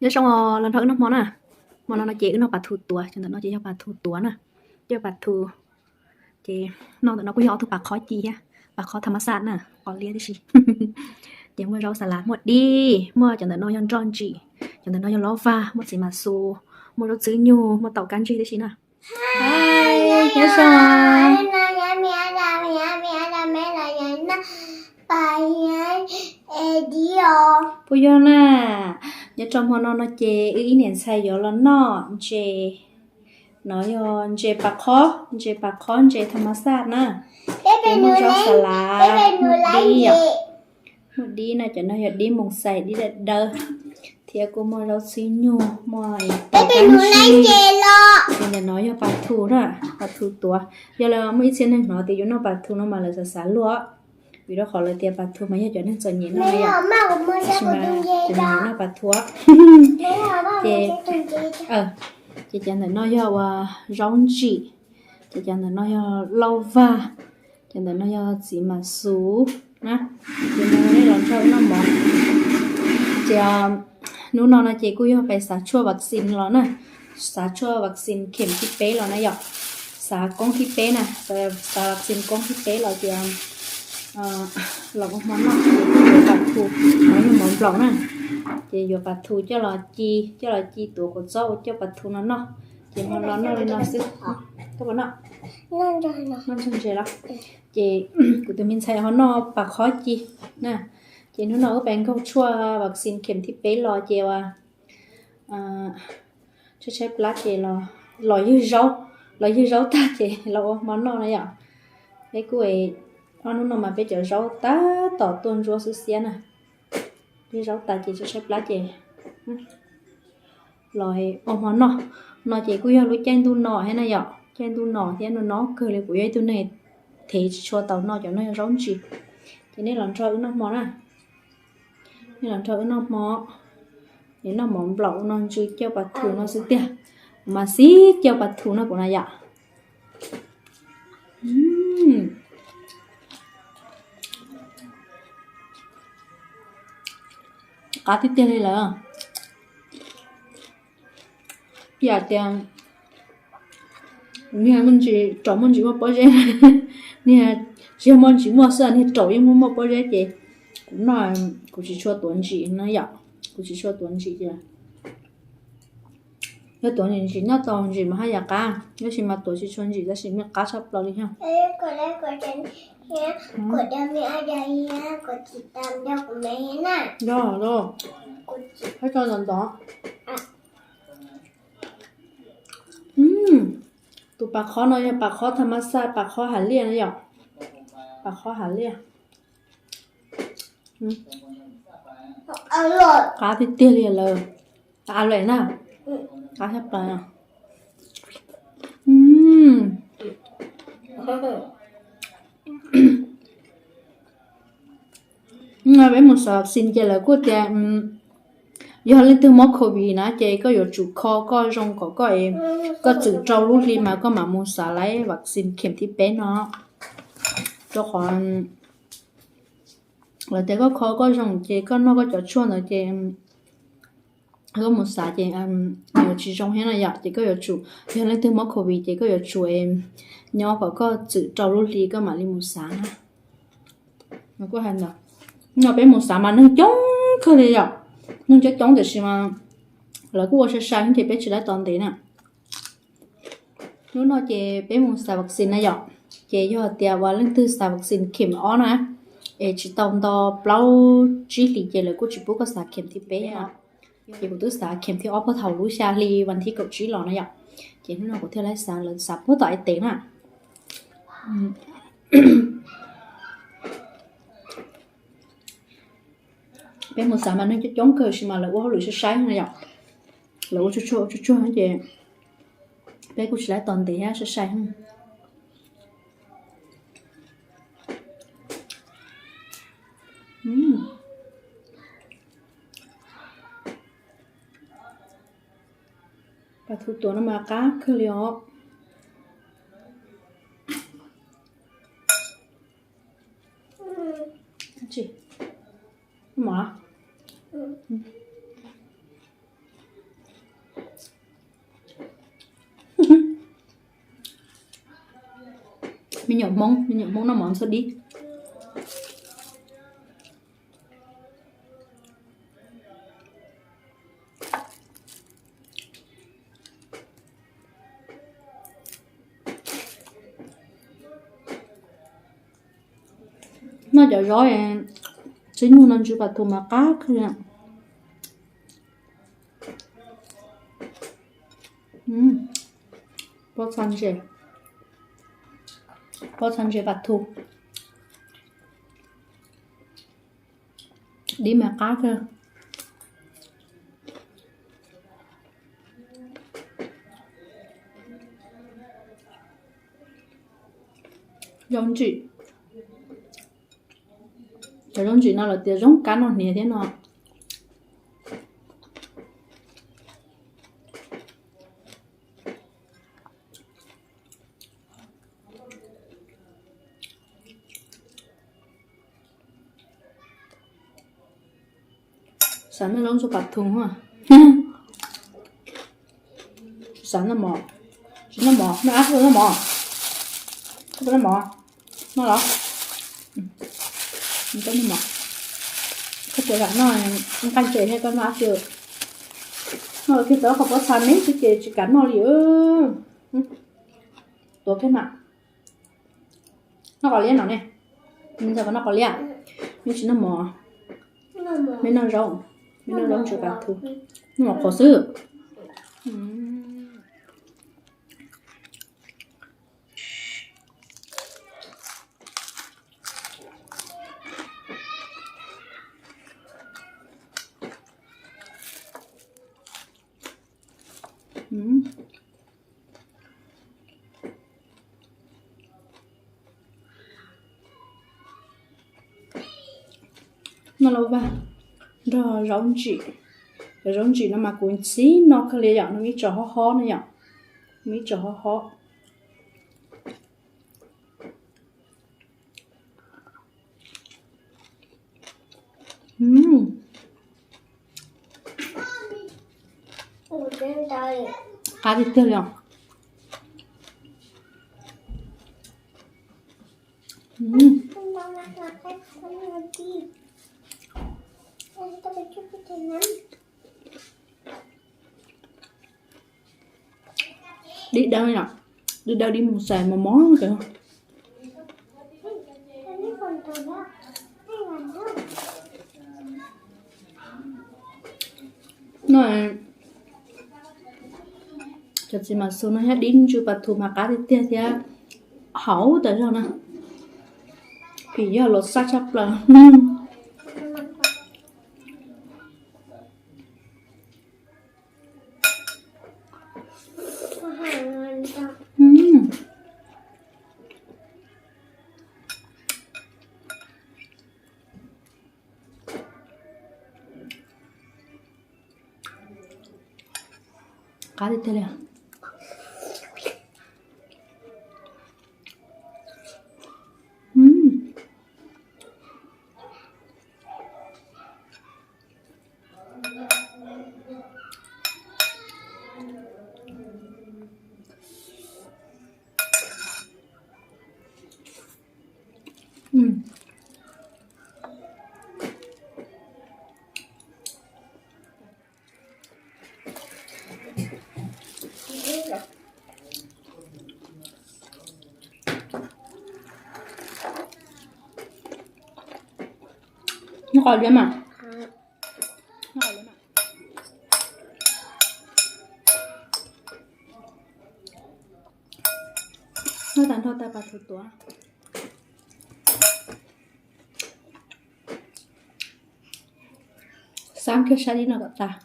Nyob zoo, los nrog wb noj hmo na. Hmo no no ces wb noj pas thu tuav, cov ntawm no ces yog pas thu tuav na. Coj pas thu, ces noj ntawm no kuj yog ob tug pas khob ci thiab, pas khob tham mas xaj na, qos liab tib si. Ces muaj zaub xas las, muaj dib, muaj cov ntawm no yog nroj ntsim, cov ntawm no yog laub vag, muaj txiv mas xus, muaj zaub txwb nyug, muaj taum kab ntsig tib si na. Nyob zoo. Puas yog na? Nyob rau hmo no no ces wb ib niam ntxhais yuav los noj ntses. No yog ntses pas khob, ntses pas khob, ntses tham mas xaj na. Ces muaj zaub xas las, muaj dib yom. Muaj dib na, cov no yog dib moos xais, dib dawb dawb, thiab kuj muaj zaub txwb nyug, muaj taum kab ntsig. Ces ntawm no yog pas thu na, pas thu tuav. Yog lawv muaj ib txhia neeg hnov tias yuav noj pas thu no mas lawv xav xav luag, vim rau qhov lawv tias pas thu mas yog cov neeg txom nyem noj na yom. Tab sis mas kuv mas yuav noj pas thu. Ces, ces cov ntawm no yog ua zaub ntsim, ces cov ntawm no yog lauj vag, cov ntawm no yog txiv mas xus na. Ces no nej los nrog wb noj mov. Ces hnub no no ces kuj yog pais xav tshuaj vaccine los na, xav tshuaj vaccine khem thib peb los na yom. Xav koob thib peb na, xav vaccine koob thib peb los ces los ua hmo noj, yuav pas thu, no yog mov nplaum na. Ces yuav pas thu coj los ci, coj los ci tuav kua txob ua coj pas thu no noj. Ces hmo no noj li no xwb. Noj ntses los. Ces kuv tus me ntxhais ho noj pas khob ci na. Ces hnub no wb pais nkaug tshuaj vaccine khem thib peb los ces ua tshaib tshaib plab ces los ywg zaub, los ywg zaub tag ces los ua hmo noj na yom. Peb kuj, ob hnub no mas peb cov zaub tab tom tuaj ntsuab xwb xiab na. Ywg zaub tas ces tshaib tshaib plab ces los ua hmo noj. No ces kuj yog lub caij ntuj no thiab na yom, caij ntuj no thiab no no kawg li kuv yog ib tug neeg thev tsis tshua tau noj cov no yog zaub ntsis. Ces nej los nrog wb noj hmo na. Nej los nrog wb noj hmo, es noj mov nplaum ua no ntsw coj pas thu no xwb tiag. Kuv mas xib coj pas thu no kuv na yom. Qab tiag tiag li lawm. Yam tias niag muaj ntsis raum muaj ntsis muaj pob zeb, niag tsis yog muaj ntsis muaj xwb, niag raum yeej muaj muaj pob zeb ces kuv noj, kuv tsis tshua tuav ntsis no yom, kuv tsis tshua tuav ntsis ces yog tuav ntsis ntsis noj tau ntsis mas haj yam qab, tab sis mas tuav tsis tshua ntsis tab sis mas qab tshaj plaws li thiab. Tus pas khob no yog pas khob tham mas xaj, pas khob hav liaj na yom, pas khob hav liaj. Qab tiag tiag li lawm. Qab lawm na. Qab tshaj plaws. Peb mus xav vaccine ces lawv kuj tias yog leej twg mob covid na ces koj yuav tsum kho koj zoo kom koj, koj txwm rau lub hli mas koj mam mus xav laib vaccine khem thib peb no. Rau qhov lawv tias koj kho koj zoo ces koj noj koj cov tshuaj ntawd ces koj mus xav ces yuav tsis zoo thiab no yom, ces koj yuav tsum, yog leej twg mob covid ces koj yuav tsum nyob kom koj txwm rau lub hli koj mam li mus xav na. No peb mus xav mas neeg coob kawg li yom, neeg coob coob tiam sis mas lawv kuj ua sai sai ces peb tsis laib tos ntev na. Hnub no ces peb mus xav vaccine na yom, ces yog tias uas leej twg xav vaccine khem ob na, es tsis tau nto plaub tsib hlis ces lawv kuj tsis pub koj xav khem thib peb no. Ces kuv twb xav khem thib ob puag thaum lub xya hli vas thib kaum tsib los na yom, ces hnub no kuv thiaj li xav, lawv xav puag tom es tes na. Peb mus xav mas neeg coob coob kawg sis mas lawv ua hauj lwm sai sai na yom, lawv ua tsuag tsuag ua tsuag tsuag ces peb kuj tsis laib tos ntev thiab sai sai. Pas thu tuav no mas qab kawg li os. Mov. Me nyuam Hmoob, me nyuam Hmoob noj mov ntxhuav dib. Noj cov zov txiv nyug no ntsw pas thu mas qab kawg. Pob txha ntses, pob txha ntses pas thu, dib mas qab kawg. Zaub ntsim, cov zaub ntsim no lawv tias zoo kab noj hniav thiab no. Xav noj zaub ntsuab pas thu. Xav noj mov, tsis noj mov, noj ab noj mov, noj mov, noj los, noj mov, koj puas kam noj nqaij ntses thiab koj noj ab tsi. Noj kiag tau qhov pob txha me xwb ces tsis kam noj li. Tuav kiag mas. Noj qos liab no ne. Ntxawm noj qos liab, mej tsis noj mov, mej noj zaub, mej noj zaub ntsuab pas thu, noj mov qhuav xwb. Noj lauj vaj nrog zaub ntsim. Cov zaub ntsim no mas kuv ntxim noj kawg li yom, nws ib tso hob hob no yom, nws ib tso hob hob. Qab tiag tiag li os. Dib dawb yom, dib dawb dib mus xais mos mos kawg. No, cov txiv mas xu no thiab dib ntsw pas thu mas qab tiag tiag thiab hauv tas zog na. Phim yog los xab tshaj plaws. Qab tiag tiag li. Noj qos liab mas. Noj tas nrho tas pas thu tuav. Xab kiag sab dib no kom tas.